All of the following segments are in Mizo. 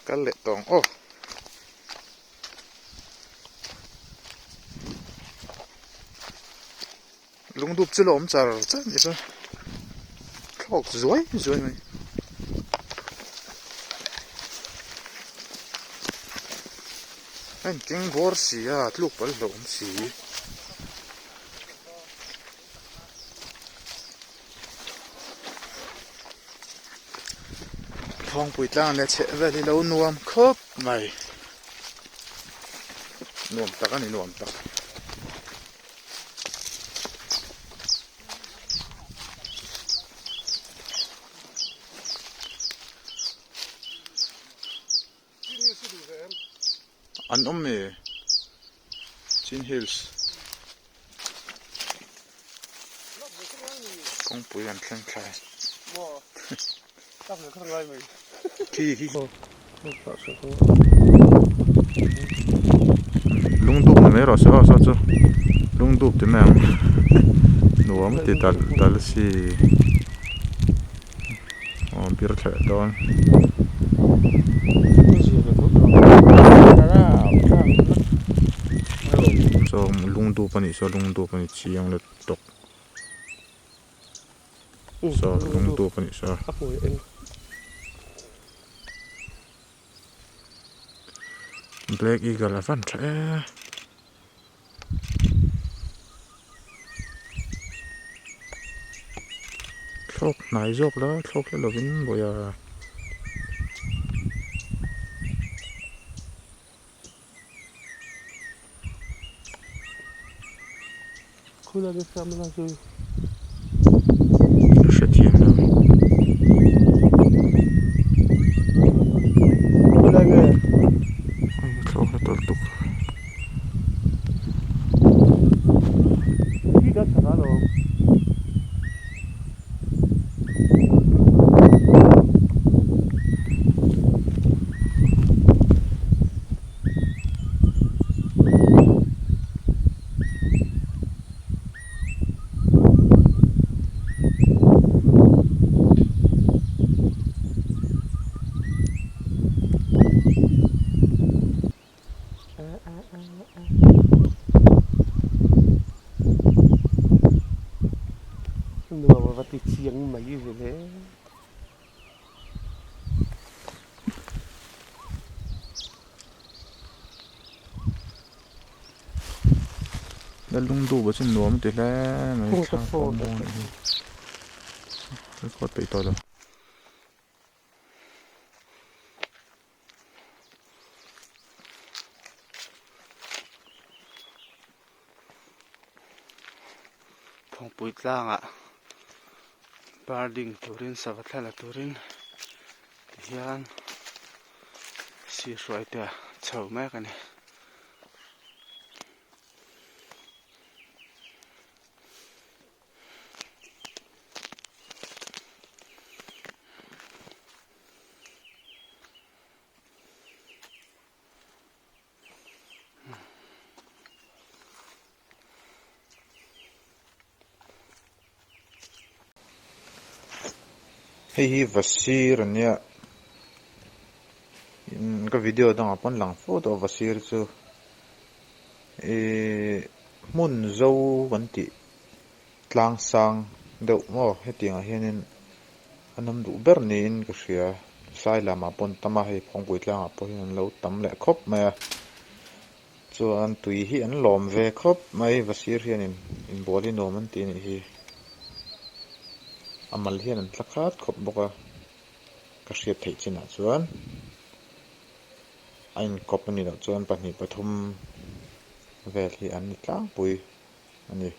Kal leh tawh ang aw. Lungdup chu la awm char char a ni chu thlawk zuai zuai mai. A inkeng bawr si a tluk pal hlauh awm si. Thawngpui tlang leh chheh vel hi lo nuam khawp mai nuam tak a ni nuam tak. An awm e Chin Hills kawngpui an thleng thlai khi khi lungdup ni mai rawh se aw saw chu lungdup ti mai ang nuam ti talh talh si aw bir thleh dawn. Saw lungdup a nih saw lungdup a ni chiang let tawk saw lungdup a nih saw. Black eagle a van tha e. Thlawk hnai zawk la thlawk hle lovin bawiha. Ka hrethiam lo. Thlawk na tawlh tuk. Nuam a va ti chiang mai ve le. La lungdup a chu nuam ti hle mai thla pawh a mawi a ni record peih tawh lo. Phawngpui tlangah birding turin sava thla la turin tihian sihruai te a chho mek a ni. Hei hi vasir a nia ka video dangah pawn lang fo tawh vasir chu ihh hmun zo kan tih tlang sang deuh maw hetiang ah hianin an awm duh ber niin ka hria sai lamah pawh an tam a hei phawngpui tlangah pawh hian an lo tam leh khawp mai a. Chuan tui hi an lawm ve khawp mai vasir hianin inbual hi nuam an ti anih hi a mal hian an tla khat khawp bawk a ka hriat theih chinah chuan a inkawp anih loh chuan pahnih pathum vel hi an ni tlangpui a ni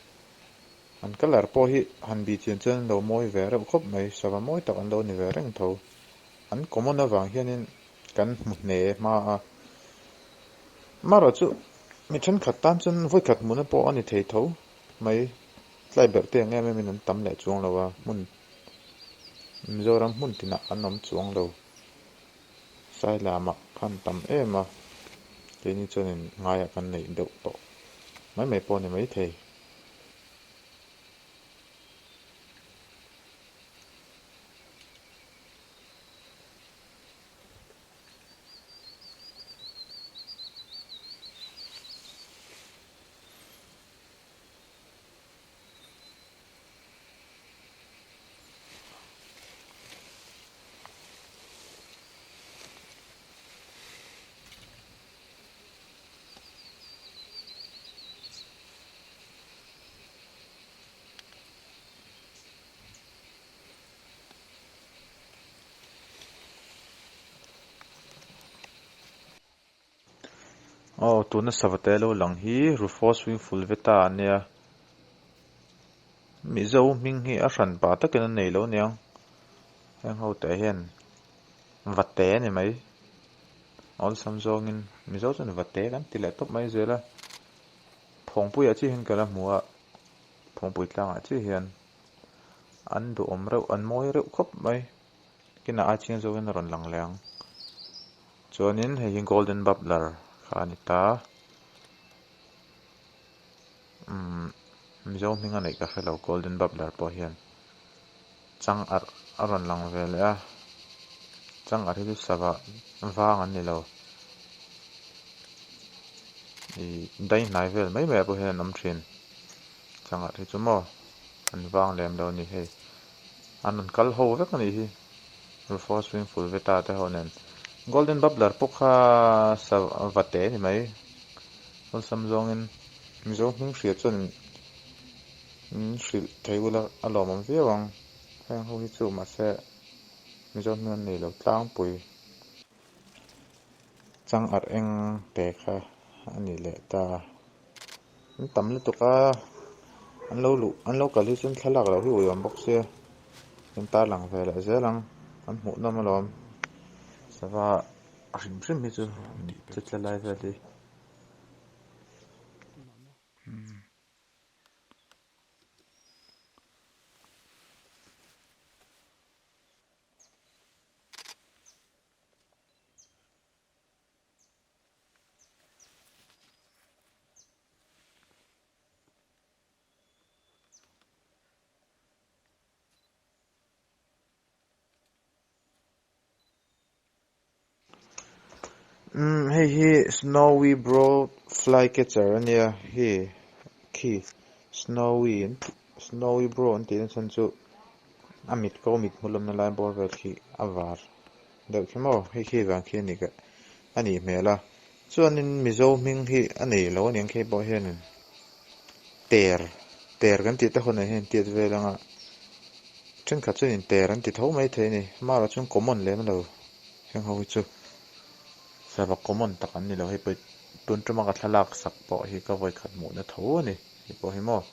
an colour pawh hi han bih chian chuan an lo mawi ve reuh khawp mai sava mawi tak an lo ni ve reng tho an common avang hianin kan hmu hne hma a. Amaherawh chu mi thenkhat tan chuan vawikhat hmuhna pawh a ni thei tho mai. Tlai berh te ang em emin an tam leh chuang lo a, hmun Mizoram hmun tinah an awm chuang lo. Sailamah khan tam em a, keini chuanin ngaiah kan neih deuh tawh mai mai pawh a ni maithei. Aw tuna savate lo lang hi Rufous Wingfulveta a nia. Mizo hming hi a hran pa takin a nei lo aniang. Heng ho te hian vate a ni mai. Awlsam zawngin Mizo chuan vate kan ti leh tawp mai zel a. Phawngpuiah chiah hian ka la hmu a, Phawngpui tlangah chiah hian an duhawm reuh, an mawi reuh khawp mai. Kinah ai chiang zawkin a rawn lang leh ang. Chuanin hei hi Golden Babbler kha a ni ta. Umm Mizo hming a neih ka hre lo Golden Babbler pawh hian chang arh a rawn lang ve leh a. Chang arh hi chu sava vang an ni lo. Ih dai hnai vel mai mai ah pawh hian an awm thin. Chang arh hi chu maw an vang lem lo a ni hei. An rawn kal ho vek a nih hi. Rufous Wingfulveta te ho nen. Golden Babbler pawh kha sava te a ni mai. Awlsam zawngin Mizo hming hria chuan min hrilh thei ula a lawmawm viau ang. Heng ho hi chu mahse Mizo hming an nei lo tlangpui. Chang arh eng te kha a ni leh ta. An tam lutuk a, an lo luh an lo kal hi chuan thlalak loh hi uiawm bawk sia. An tarlang ve leh zel ang, an hmuhnawm alawm. Sava hrim hrim hi chu che tla lai vel hi. Umm hei hi snowy brow flycatcher a nia hei khi snowy an tih snowy brow an tih na chhan chu a mit ko mit hmu lamna lai bawr vel khi a var deuh khi maw hei khi vang khi a ni ka a nih hmel a chuanin mizo hming hi a nei lo a niang khi pawh hianin ter ter kan tih te hunah hian tiat vel anga thenkhat chuanin ter an ti tho mai thei a ni amaherawh chuan common lem lo heng ho hi chu sava common tak an ni lo hei pawh tun tuma ka thlalak sak pawh hi ka vawikhat hmuhna tho a ni hei pawh hi maw.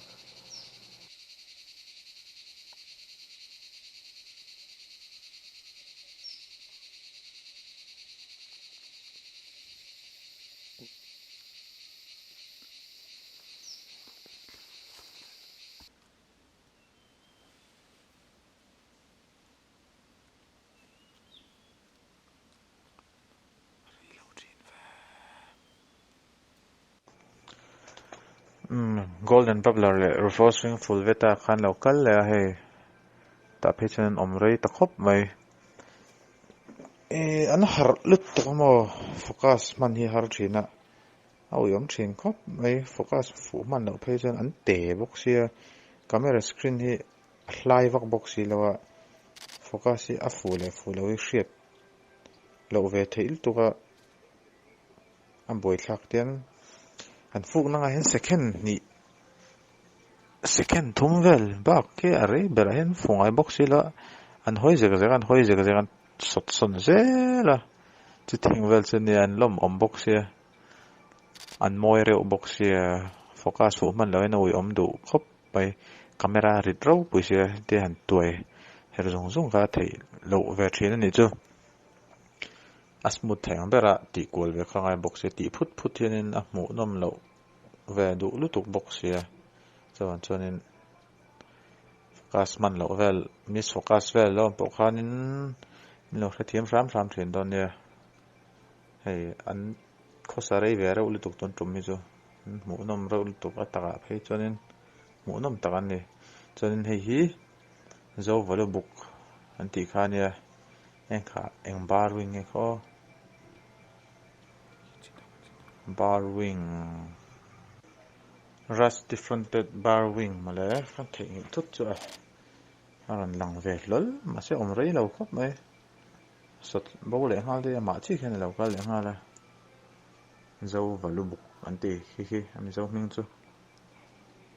Umm golden babbler leh rufous wingful veta khan lo kal leh a hei tah phei chuan an awm rei ta khawp mai ihh an harh lutuk a maw focus hman hi a har thin a a uiawm thin khawp mai focus fuh hman loh phei chuan an te bawk sia camera screen hi a hlai vak bawk si lo a focus hi a fuh leh fuh loh hi hriat loh ve theih lutuk a a buaithlak tiang an fuk na ngah hian second hnih second thum vel bak khi a rei berah hian fu ngai bawk si lo a an hawi zek zek a an hawi zek zek a an sawt sawn zel a chutih vel chu nia an lawmawm bawk sia an mawi reuh bawk sia focus huh hman loh hian a uiawm duh khawp mai camera rit ropui sia hetia han tuai her zung zung kha a theih loh ve thin a nih chu. A smooth thei ang ber a tih kual ve kha ngai bawk sia tih phut phut hianin a hmuh nawm loh ve duh lutuk bawk sia chuan chuanin focus hman loh vel miss focus vel lo pawh khanin min lo hrethiam hram hram thin dawn nia hei an khawsa rei ve reuh lutuk tun tum hi chu an hmuh nawm reuh lutuk a takah phei chuanin hmuh nawm tak an ni chuanin hei hi zo valu buk an tih kha ania. Heng kha eng bar wing nge khaw bar wing rusty fronted bar wing mawle ka theihnghilh thut chu a a rawn lang ve hlawl mahse awm rei lo khawp mai sawt bo leh nghal daih a mah chiah hian a lo kal leh nghal a zo valu buk an ti khi khi a mizo hming chu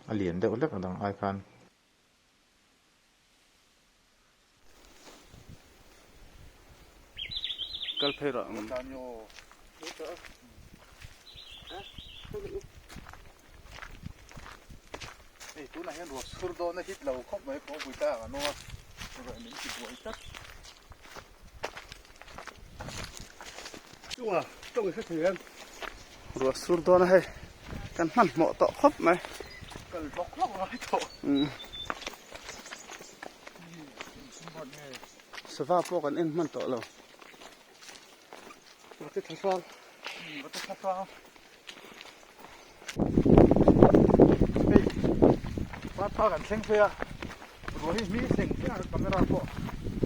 a lian deuh hlek a dang ai khan. Kal phei rawh ang. Hei tunah hian ruah sur dawn a hit lo khawp mai kawngpui tlang ah an awm a, ruah min ti buai tlat. Chunga tawng i hre thei em? Ruah sur dawn a hei kan hmanhmawh tawh khawp mai. Kal hlawk hlawk ngai tawh. Sava pawh kan en hman tawh lo. Vate tha hrang. Vate tha hrang. Hei Patha kan thleng phei a ruah hi hmi thleng thleng a camera pawh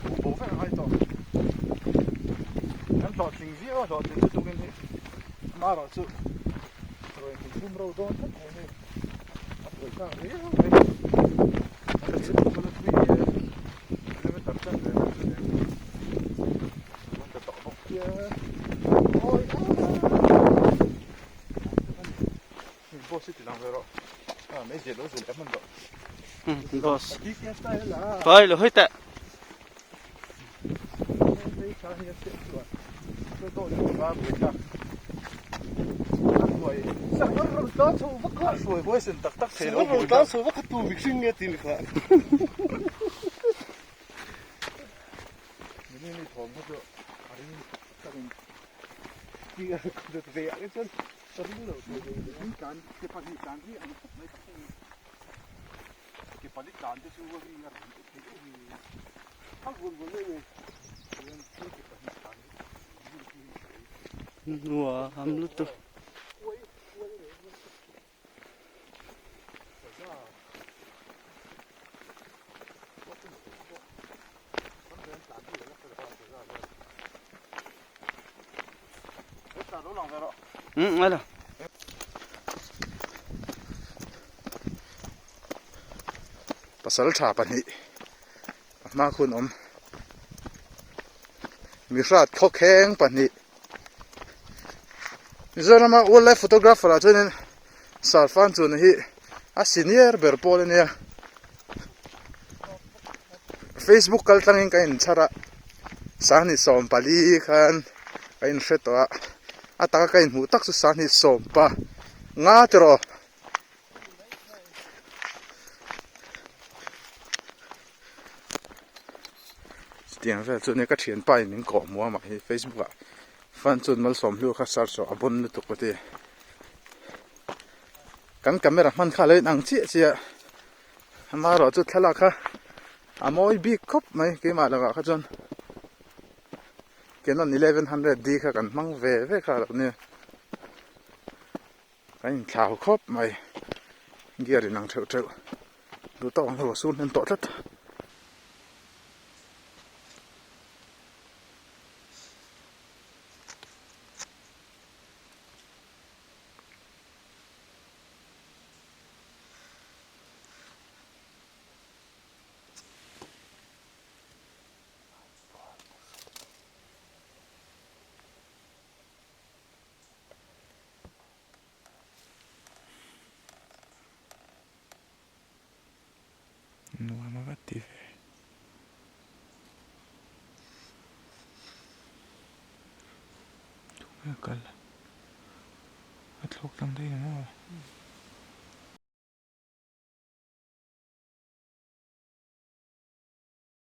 huh bo vek a ngai tawh. Kan hlawhtling viau a hlawhtling lutuk in hi amaherawh chu ruah in min thum ro dawn tlat mai hei a buai thlak riau mai. Kan thil thui hi. Kilometer chen ve vel chu nen an ta tawh bawk sia awi a boss hi ti lang ve rawh a mei zia lo zia leh hman rawh boss Thôi lo hơi tệ Nuam lutuk. Pasal tha pahnih a hma khun awm mihrat khawkheng pahnih Mizorama wildlife photographer ah chuanin Sarfan chuna hi a senior ber pawl a nia Facebook kal tlangin ka inchhar a sanghnih 14 khan ka inhre tawh a a taka ka inhmuh tak chu sanghnih sawmpa nga tiraw. Chutiang vel chu nia ka thianpa in min kawh hmuh a mah hi Facebook ah fan chuan malsawm hlu kha search rawh a bon lutuk a ti. Kan camera hman kha a lo inang chiah chiah a, amaherawhchu thlalak kha a mawi bik khawp mai keimah lakah kha chuan Canon 1100D kha kan hmang ve ve kha a lo nia. Kan inthlau khawp mai gear inang theuh theuh duh tawk ang ruah sur hnem tawh tlat. Nuam a va ti ve. Tunge a kal? A thlawk tlang daih ang aw.